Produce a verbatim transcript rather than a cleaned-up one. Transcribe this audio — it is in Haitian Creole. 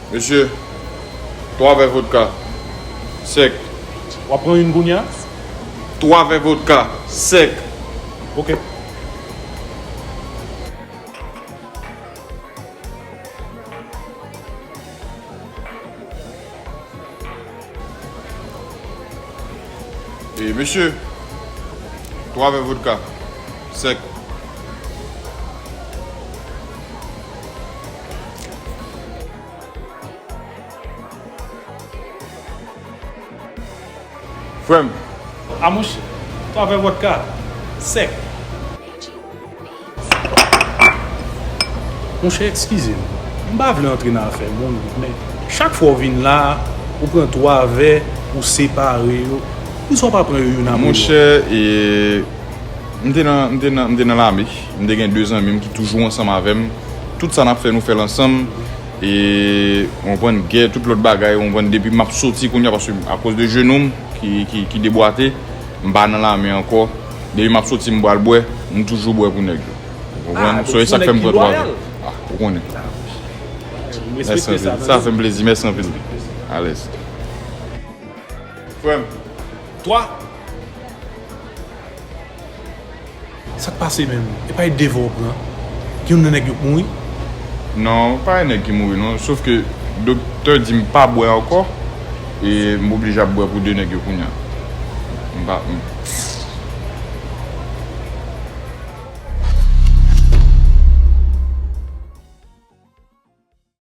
Mesye, twa vè vodka sèk. W ap pran youn kounye a? Twa vè vodka sèk. Ok. E, mesye, twa vè vodka sèk. Frè m. A monchè, twa vè vodka sèk. Monchè, eskize m. M pa vle antre nan afè moun, men chak fwa w vin la, ou pran twa vè, ou separe yo. Poukisa w pa pran yo youn apre lòt? Monchè, e, m te nan, m te nan, m te nan lame. M te gen de zanmi m ki toujou ansanm avè m. Tout sa n ap fè, nou fè l ansanm. E, w konprann, gè, tout lòt bagay, w konprann, depi m ap soti kounye a, paske akoz de jenou m ki, ki, ki debwate, m pa nan lame ankò. Depi m ap soti, m pral bwè, m toujou bwè pou nèg yo. Ou konprann? So, e sa k fè m pran twa vè. Ah, ou konnen. Mèsi anpil. Sa fè m plezi. Mèsi anpil. Alèz. Frè m. Twa. Sa k pase menm? E pa e de vè w pran? Gen youn nan nèg yo k mouri? Non, pa gen nèg ki mouri non. Sof ke doktè di m pa bwè ankò. E m oblije ap bwè pou de nèg yo kounye a. M pa, m,